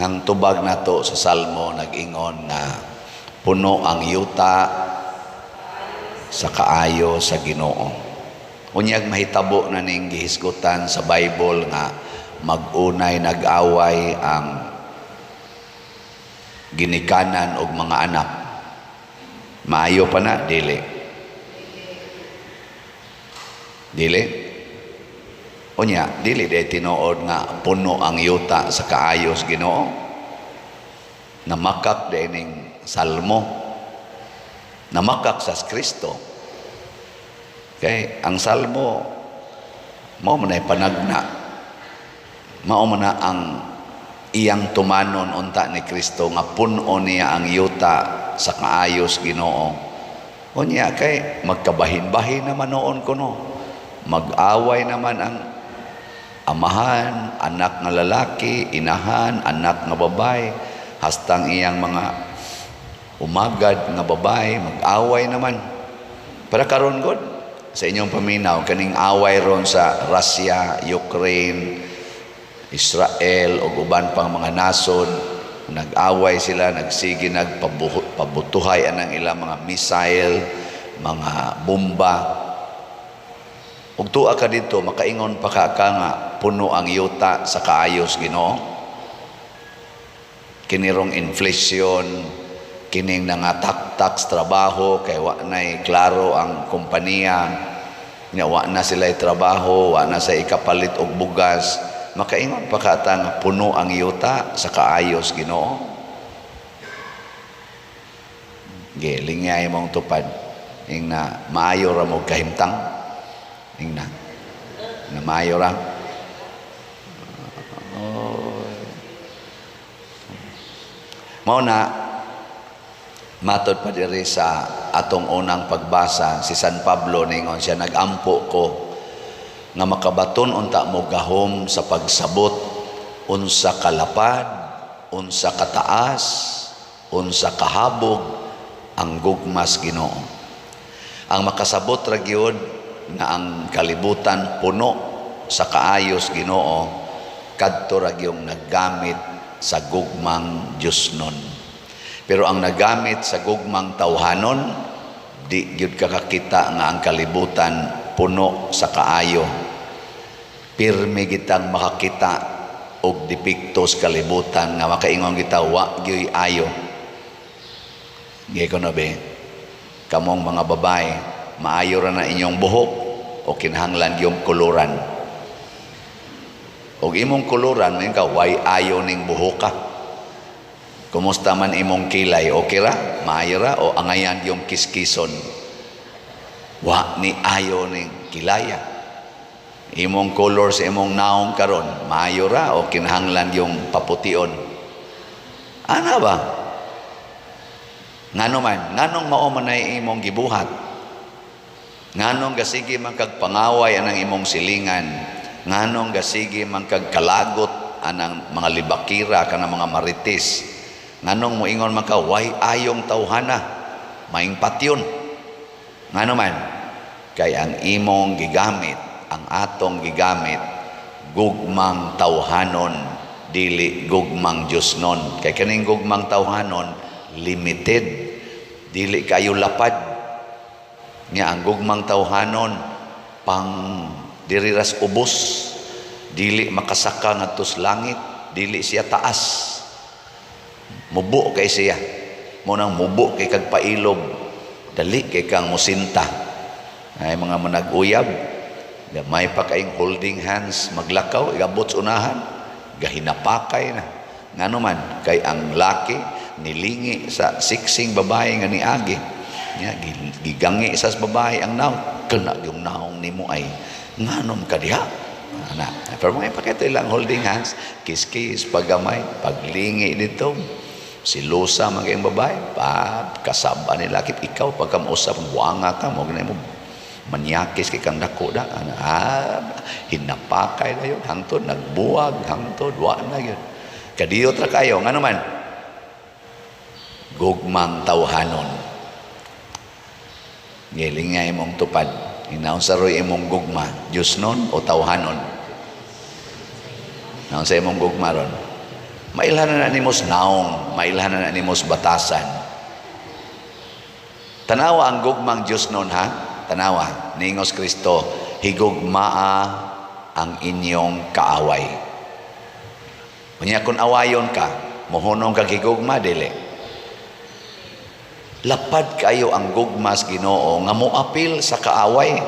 Ang tubag nato sa Salmo nag-ingon nga puno ang yuta sa kaayo sa Ginoo. Unyag mahitabo na ning gihisgutan sa Bible nga mag-unay nag-away ang ginikanan og mga anak. Maayo pa na dili? Dili. Unya, dili diay tinuod nga puno ang yuta sa kaayo sa Ginoo. Namakak diay ning salmo. Namakak sa Kristo. Kay ang salmo mao man ay panagna. Mao man na ang iyang tumanon unta ni Kristo nga puno niya ang yuta sa kaayos Ginoo. Unya kay magkabahin-bahin naman noon kuno. Mag-away naman ang amahan, anak nga lalaki, inahan, anak nga babae, hastang iyang mga umagad nga babae, mag-away naman. Para karon god sa inyong paminaw, kaning away ron sa Russia, Ukraine, Israel ug uban pang mga nasod, nag-away sila, nagsige nagpabutuhay anang ilang mga missile, mga bomba. Ug tuwa ka dito, makaingon pa ka ka nga puno ang yuta sa kaayos Ginoo. Kinirong inflation, kining nangataktak sa trabaho kay wa na'y klaro ang kompanya, nya wa na sila trabaho, wa na sa ikapalit og bugas. Makaingon pa ka ta nga puno ang yuta sa kaayos Ginoo. Ge, lingay mong tupad. Ing na maayo ra mo kahimtang. Ing na. Na maayo ra. Oh. Mao na matod pa diri sa atong unang pagbasa, si San Pablo ningon siya, "Nagampo ko nga makabaton unta mo gahom sa pagsabot unsa kalapad, unsa kataas, unsa kahabog ang gugmas Ginoo." Ang makasabot ra gyud nga ang kalibutan puno sa kaayos Ginoo, kadto ra gyung naggamit sa gugmang Diosnon. Pero ang nagamit sa gugmang tawhanon, di gyud ka kakita nga ang kalibutan puno sa kaayo. Pirmi gitang makakita og depekto sa kalibutan nga makaingon kita wa gyuy ayo. Gay ko na be, kamong mga babae, maayo ra na inyong buhok o kinahanglan yung kuluran? Og imong kuluran, may ka, way ayo ning buhok ka. Kumusta man imong kilay? Okay ra? Maayo ra? O angayan yung kiskison? Wa ni ayo ning kilaya. Imong color sa imong naong karon, maayo ra o kinahanglan yung papution? Ana ba? Ngano man? Nganong mao man ay imong gibuhat? Nganong gasige man kag pangaway anang imong silingan? Nganong gasige man kag kalagot anang mga libakira kanang mga marites? Nganong moingon man ka way ayong tawhana, maing patyon? Ngano man? Kay ang imong gigamit, ang atong gigamit, gugmang tawhanon, dili gugmang Diosnon. Kay kaning gugmang tawhanon limited, dili kayo lapad. Nya ang gugmang tawhanon pang diri ras ubos, dili makasaka ngadto sa langit, dili siya taas. Mubo kay siya. Mo nang mubo kay kag pailob, dali kay kang musinta. Ay mga manag-uyab, may pa kayong holding hands, maglakaw, igabot sa unahan, gahinapakay na. Ngano man, kay ang laki nilingi sa siksing babae nga niagi. Nya gigangi sa babae ang naong, "Kana yung naong nimo ay nganom ka diha?" Ana, pero mga ipakita ilang holding hands, kiss-kiss, paggamay, paglingi dito, silusa man kayong babae, pa kasaba ni laki, ikaw pagka mausap, buanga ka, mo mo manyakis kay kang dako da, ana, ah, hinapakay na yun, hangtod nagbuwag, hangtod wa na yun. Kadiyot ra kayo, ngano man? Gugmang tawhanon. Gilingay imong tupad. Inaon sa roy imong gugma, Diosnon o tawhanon? Naon sa imong gugma ron? Mailhan na na nimo sa naong, mailhan na na nimo sa batasan. Tanawa ang gugmang Diyos noon, ha? Tanawa, niingon si Kristo, "Higugmaa ang inyong kaaway." Unya kung awayon ka, mohunong kag higugma, dili? Lapad kayo ang gugma sa Ginoo nga moapil sa kaaway.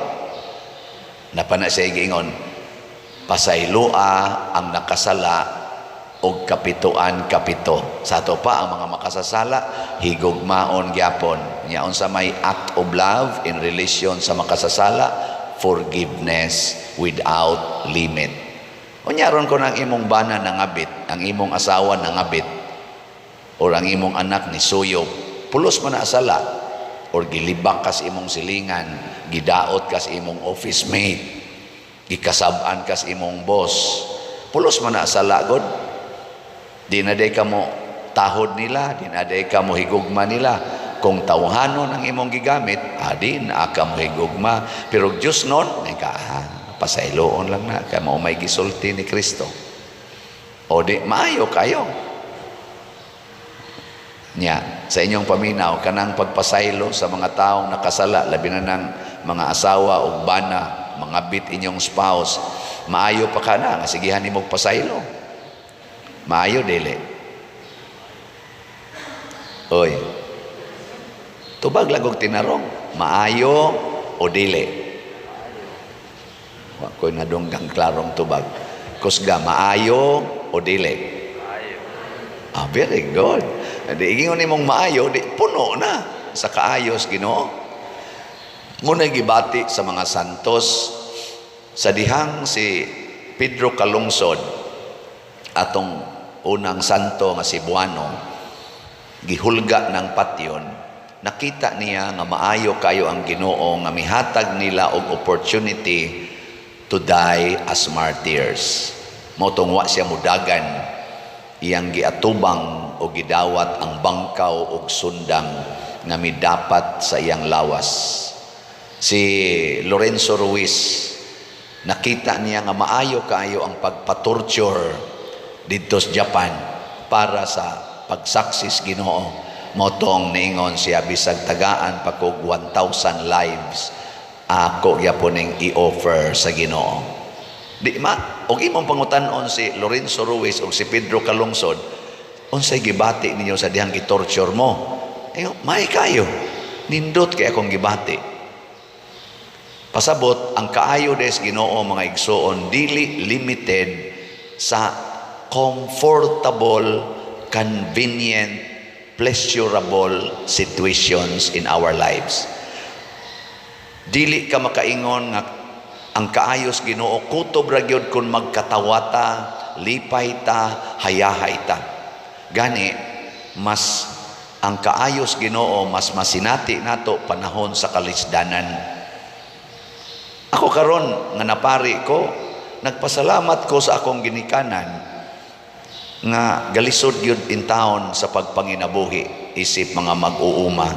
Naa pa na siya giingon, "Pasayloa ang nakasala og kapituan kapito." Sa ato pa ang mga makasasala, higugmaon gyapon. Nya unsa may act of love in relation sa makasasala? Forgiveness without limit. Unya ron kon ang imong bana nangabit, ang imong asawa nangabit, or ang imong anak ni suyop, pulos man na sala, or gilibak kas imong silingan, gidaot kas imong office mate, gikasab-an kas imong boss, pulos man na sala god. Di na day ka mo tahod nila, di na day ka mo higugma nila. Kung tawhanon ang imong gigamit, adi na ka mo higugma. Pero Diyos nun, ay ka, pasayloon lang na, kay mao may gisulti ni Kristo. O di, maayo kayo. Nya, sa inyong paminaw, kanang pagpasaylo sa mga taong nakasala, labi na ng mga asawa o bana, mga bit inyong spouse, maayo pa ka na, nga sigihan nimo pasaylo? Maayo, dili? Oy. Tubag lang og tinarong. Maayo o dili? Wa ko'y nadunggang klarong tubag. Kusga, maayo o dili? Ah, very good. Di ingon nimong maayo, di puno na sa kaayos Ginoo. Muna gibati sa mga santos sa dihang si Pedro Calungsod, atong unang santo nga Cebuano, gihulga ng patyon, nakita niya nga maayo kayo ang Ginoo nga mihatag nila og opportunity to die as martyrs. Mao tong wa siya mudagan, iyang giatubang o gidawat ang bangkaw og sundang nga midapat sa iyang lawas. Si Lorenzo Ruiz, nakita niya nga maayo kaayo ang pagpatorture didto sa Japan para sa pagsaksi sa Ginoo. Mao tong niingon siya, "Bisag tagaan pa kog 1,000 lives, ako gyapon ning i-offer sa Ginoo." Di ma og imong pangutan-on si Lorenzo Ruiz o si Pedro Calungsod, "Unsay gibati ninyo sa dihang gitorture mo?" Ayo, may kayo. Nindot kay akong gibati. Pasabot, ang kaayo des Ginoo, mga igsoon, dili limited sa comfortable, convenient, pleasurable situations in our lives. Dili ka makaingon nga ang kaayos Ginoo kutob ra gyud kung magkatawata, lipay ta, hayahay ta. Gani mas ang kaayos Ginoo mas masinati nato panahon sa kalisdanan. Ako karon nga napari ko, nagpasalamat ko sa akong ginikanan nga galisod gyud in town sa pagpanginabuhi isip mga mag-uuma.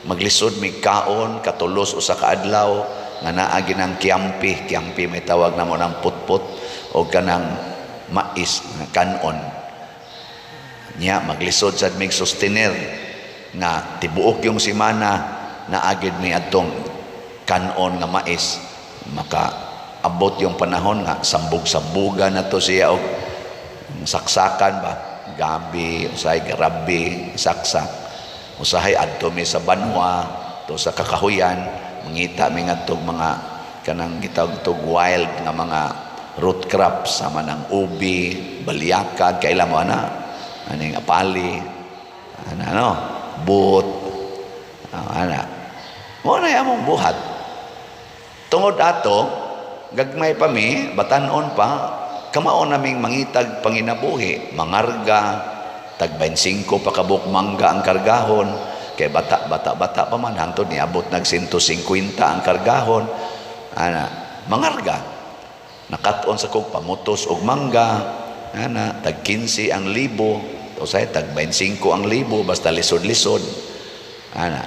Maglisod mig kaon katulos usa ka adlaw nga naa ginang kiampi, kiampi may tawag namo ng putput o kanang mais nga kanon. Nya maglisod sad mig sustenir nga tibuok yung semana naagid mi adtong kanon nga mais. Maka abot yung panahon nga sambog-sambuga na to siya og saksakan ba, gabi usahay, garabi saksak usahay. Adto mi sa banwa to sa kakahuyan, mangita mi ngadtog mga kanang gitawag tog wild nga mga root crops sama ng ubi, balyakag, kaila mo ana, aning apali, ana no, but, ana. Mo na among buhat. Tungod ato, gagmay pa mi, batanon pa, kamao naming mangitag panginabuhi, mangarga, tag 25 pa kabuk mangga ang kargahon, kay bata bata bata pa man, hangtod niabot nag 150 ang kargahon, ana, mangarga. Nakat-on sa kog pamutos og mangga, ana, tag 15 ang libo, o say tag 25 ang libo, basta lisod-lisod. Ana.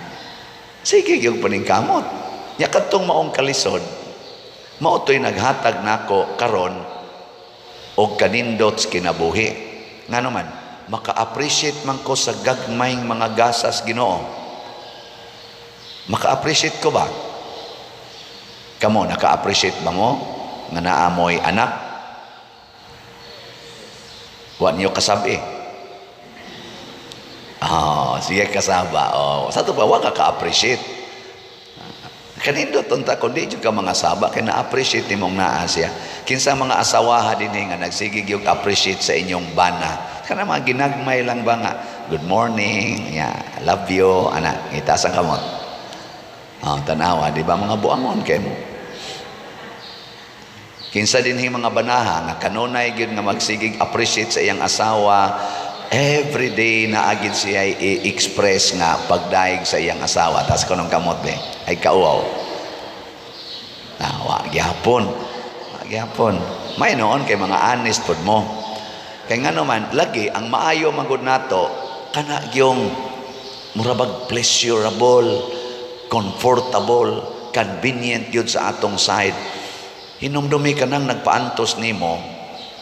Sige gyud paningkamot. Nya kadtong maong kalisod, mao to'y naghatag nako karon og kanindot sa kinabuhi. Ngano man? Maka-appreciate man ko sa gagmayng mga gasas Ginoo. Maka-appreciate ko ba? Kamo, naka-appreciate ba mo nga naamoy anak? Wa niyo kasabi. Oh, sige, kasaba. Oh, sa to pa wa ka ka-appreciate. Kanindot unta kun di jud ka mga saba kay na-appreciate nimong naa siya. Kinsa mga asawaha dinhi nga nagsige gyud appreciate sa inyong bana? Kana mga ginagmay lang ba nga good morning, yeah, love you, ana, itaas ang kamot. Oh, tanawa, di ba mga buangon kay mo? Kinsa dinhi mga banaha nga kanunay gyud nga magsigig appreciate sa iyang asawa, every day na agid siya i-express nga pagdaig sa iyang asawa? Taas ko ng kamot be. Ay, kauaw. Na, wa gyapon. Wa gyapon. May noon kay mga honest pod mo. Kay ngano man lagi ang maayo magud nato kana gyung murabag pleasurable, comfortable, convenient gyud sa atong side. Hinumdumi ka nang nagpaantos nimo,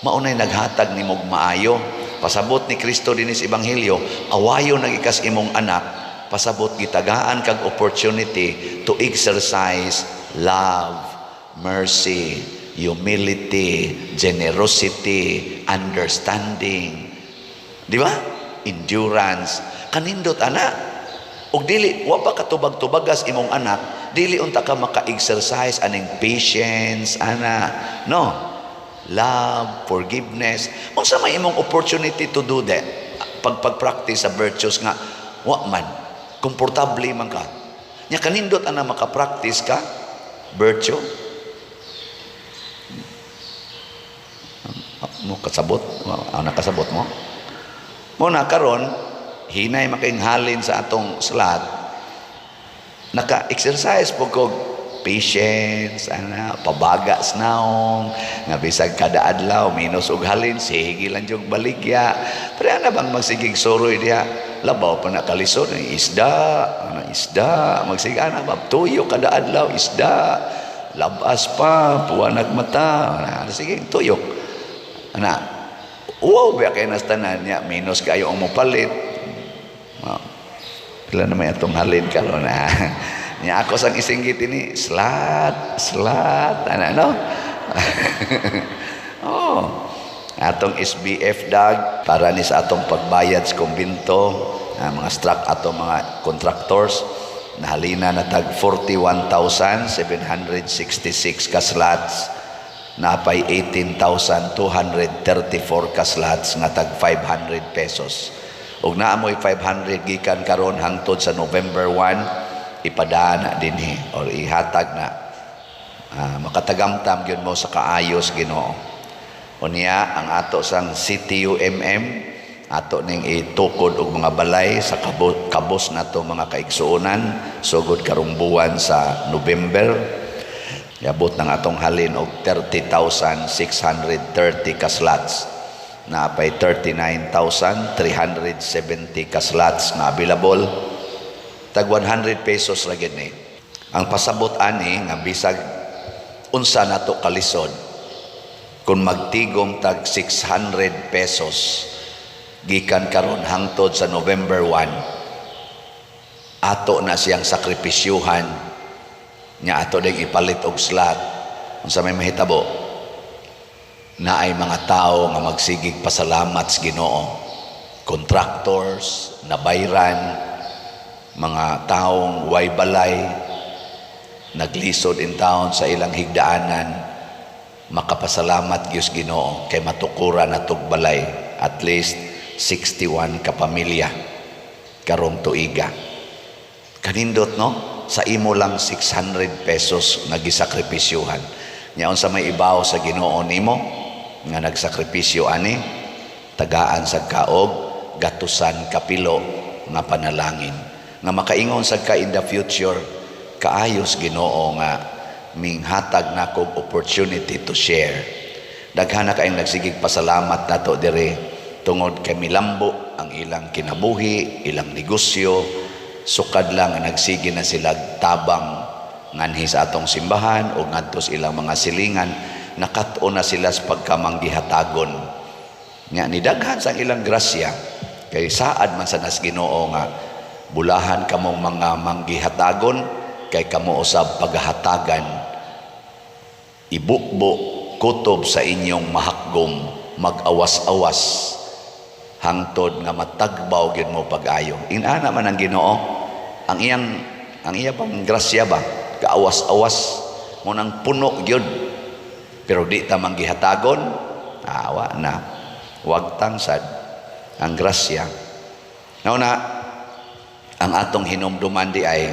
maunay naghatag nimo og maayo. Pasabot ni Kristo dinhi sa Ebanghelyo, awayo nagikas imong anak, pasabot gitagaan kag opportunity to exercise love, mercy, humility, generosity, understanding. Di ba? Endurance. Kanindot ana. Ug dili wa pa katubag-tubagas imong anak, dili unta ka maka-exercise aning patience ana. No. Love, forgiveness. Unsa may imong opportunity to do that? Pag pag-practice sa virtues nga wa man, komportable man ka. Nya kanindot ana maka-practice ka virtue. Mo kasabot, ah, nakasabot mo. Mo na karon hinay makayong halin sa atong slot. Naka-exercise po ko patience, ana, pabaga sa naong, nga bisag kada adlaw minus og halin, sige lang jud baligya. Pero ana bang magsigig suroy diha, labaw pa na kalisod, isda, ana, isda, magsige ana ba tuyo kada adlaw isda, labas pa, puwanag mata, ana, sige tuyok. Ana, uwaw ba kay nas tanan niya, minus kayo ang mopalit. Oh. Pila na may atong halin karon na. Nya ako sang isinggit ini, slat, slat, ana, no? Oh. Atong SBF dag para ni sa atong pagbayad sa kumbinto, mga struck atong mga contractors, nahalina na tag 41,766 ka slots, napay 18,234 ka slots nga tag 500 pesos. Ug naa moy 500 gikan karon hangtod sa November 1, ipadaan na dinhi or ihatag na. Makatagamtam gyud mo sa kaayos Ginoo. Unya ang ato sang CTUMM, ato ning itukod og mga balay sa kabos nato mga kaigsuonan sugod karong buwan sa November. Yabot ng atong halin og 30,630 ka slots. Napay 39,370 ka slots na available. Tag 100 pesos ra gyud ni. Ang pasabot ani nga bisag unsa nato kalisod, kung magtigom tag 600 pesos gikan karon hangtod sa November 1, ato na siyang sakripisyuhan nya ato ding ipalit og slot, unsa may mahitabo? Naay mga tao nga magsigig pasalamat sa Ginoo, contractors nabayran, mga taong way balay, naglisod in town sa ilang higdaanan, makapasalamat gyud Ginoo kay matukuran na tog balay, at least 61 ka pamilya karong tuiga. Kanindot, no? Sa imo lang 600 pesos nga gisakripisyuhan nya, unsa may ibaw sa Ginoo nimo nga nagsakripisyo ani, tagaan sa kaog gatusan kapilo nga panalangin nga makaingon sad ka in the future, kaayos Ginoo nga minghatag nako opportunity to share. Daghan na kayong nagsigig pasalamat nato dire tungod kay milambo ang ilang kinabuhi, ilang negosyo, sukad lang nga nagsige na sila tabang nganhi sa atong simbahan o ngadto sa ilang mga silingan, nakat-on na sila sa pagkamanggihatagon. Nga nidaghan sa ilang grasya kay saad man sa nas Ginoo nga bulahan kamong mga manggihatagon kay kamo usab paghahatagan, ibukbo kutob sa inyong mahakgom, mag-awas-awas hangtod nga matagbaw gyud mo pag-ayo. Inana man ang Ginoo, ang iya pang grasya ba, kaawas-awas mo nang puno gyud. Pero di ta manggihatagon, awa na, wagtang sad ang grasya. Nauna ang atong hinumduman di ay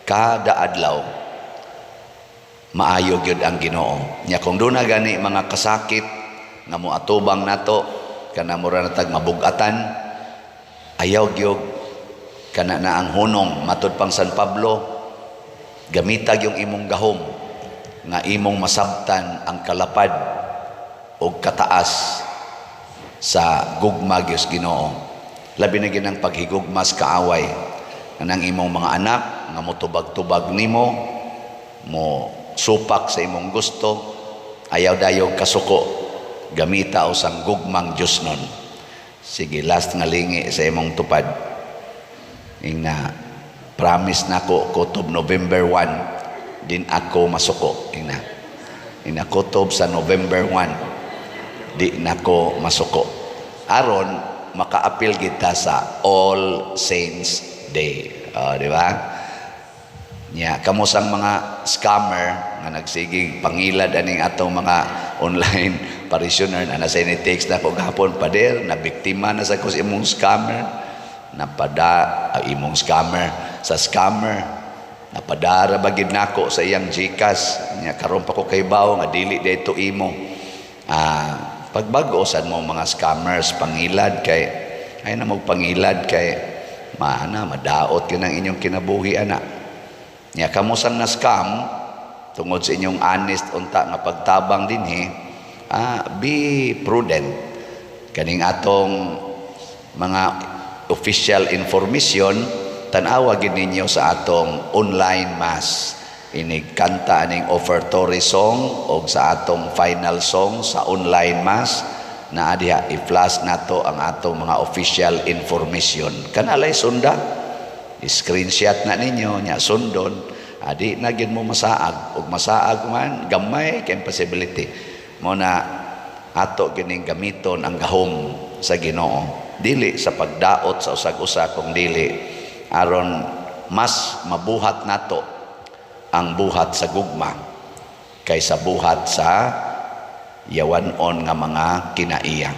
kada adlaw maayo gyud ang Ginoo. Nya kung duna gani mga kasakit nga moatubang nato, kana mura na tag mabugatan, ayaw gyud kana na ang hunong. Matud pang San Pablo, gamitag yung imong gahom nga imong masabtan ang kalapad og kataas sa gugma gyud Ginoo, labi na ginang paghigugmas kaaway, kanang imong mga anak nga motubag-tubag nimo, mo supak sa imong gusto, ayaw dayog kasuko, gamita usang gugmang Diyos nun. Sige, last nga lingi sa imong tupad. Ingna, promise nako, kutob November 1 din ako masuko. Ingna, ingna, kutob sa November 1 di nako masuko, aron makaapil kita sa All Saints Day. Oh, di ba? Nya, kamo sang mga scammer nga nagsigig pangilad aning atong mga online parishioner na nasa ni text na ko gahapon, "Pader, na biktima na sa ko sa imong scammer." Napada imong scammer sa scammer, napadara bagid nako sa iyang GCash. Nya karon pa ko kaybaw nga dili dito imo. Pagbag-o sad mo mga scammers pangilad, kay ay na mo pangilad kay maana madaot gyud ang inyong kinabuhi ana. Nya kamo sang na scam tungod sa inyong honest unta nga pagtabang dinhi, be prudent. Kaning atong mga official information, tan-awa gid ninyo sa atong online mass. Inig kanta aning offertory song og sa atong final song sa online mass, naa diha, i-flash nato ang atong mga official information. Kanalay sunda, screenshot na ninyo nya sundon, adi na gyud mo masaag, ug masaag man gamay kay possibility mo na. Ato gining gamiton ang gahom sa Ginoo, dili sa pagdaot sa usag-usa, kung dili aron mas mabuhat nato ang buhat sa gugma kaysa buhat sa yawan-on nga mga kinaiya.